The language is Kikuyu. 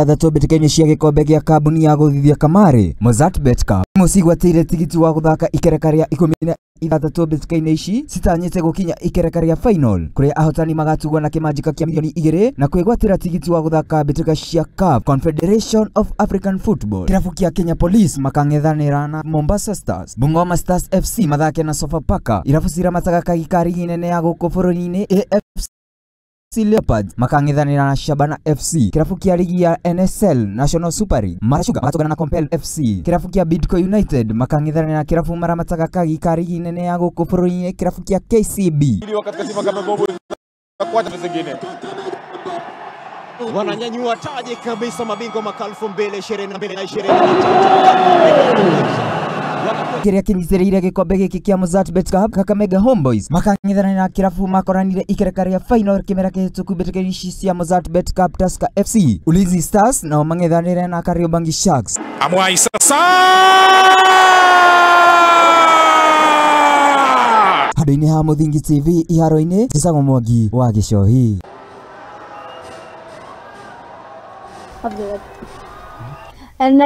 Ithatũ mbĩtĩka-inĩ cia gĩkombe gĩa kambuni ya gũthithia kamarĩ Mozzart Bet Cup mũcigwatĩire tigiti wa gũthaka ikereka rĩa 16 mbĩtĩka-inĩ ici citanyĩte gũkinya ikereka rĩa final kũrĩa ahotani magatugwo na kĩmanjĩka kĩa milioni 2 na kwĩgwatĩra tigiti wa gũthaka mbĩtĩka cia CAF Confederation of African Football. Kĩrabu kĩa Kenya Police makang'ethanĩra na Mombasa Stars, Bungoma Stars FC mathake na Sofapaka, irabu ciramataga kagi ka rigi nene ya gũkũ bũrũri-inĩ AFC Leopards makang'ethanĩra na Shabana FC. Kĩrabu kĩa rigi ya NSL National Super League Mara Sugar magatũngana na Compel FC. Kĩrabu kĩa Bidco United makang'ethanĩra na kĩrabu maramataga kagi ka rigi nene ya gũkũ bũrũri-inĩ kĩrabu kĩa KCB. Wananyanyua taji kabisa mabingwa mwaka 2022 na 23. Kĩrĩa kĩnyitĩrĩire gĩkombe gĩkĩ kĩa Mozzart Bet Cup Kakamega Homeboys makang'ethanĩra na kĩrabu makoranire ikereka rĩa final kĩmera kĩhĩtũku mbĩtĩka-inĩ ici cia Mozzart Bet Cup Tusker FC. Ulinzi Stars nao mang'ethanĩre na Kariobangi Sharks. Amwai sasa handũ-inĩ ha Mũthingi TV iharo-inĩ njĩtagwo Mwangi wa Gĩcohi. And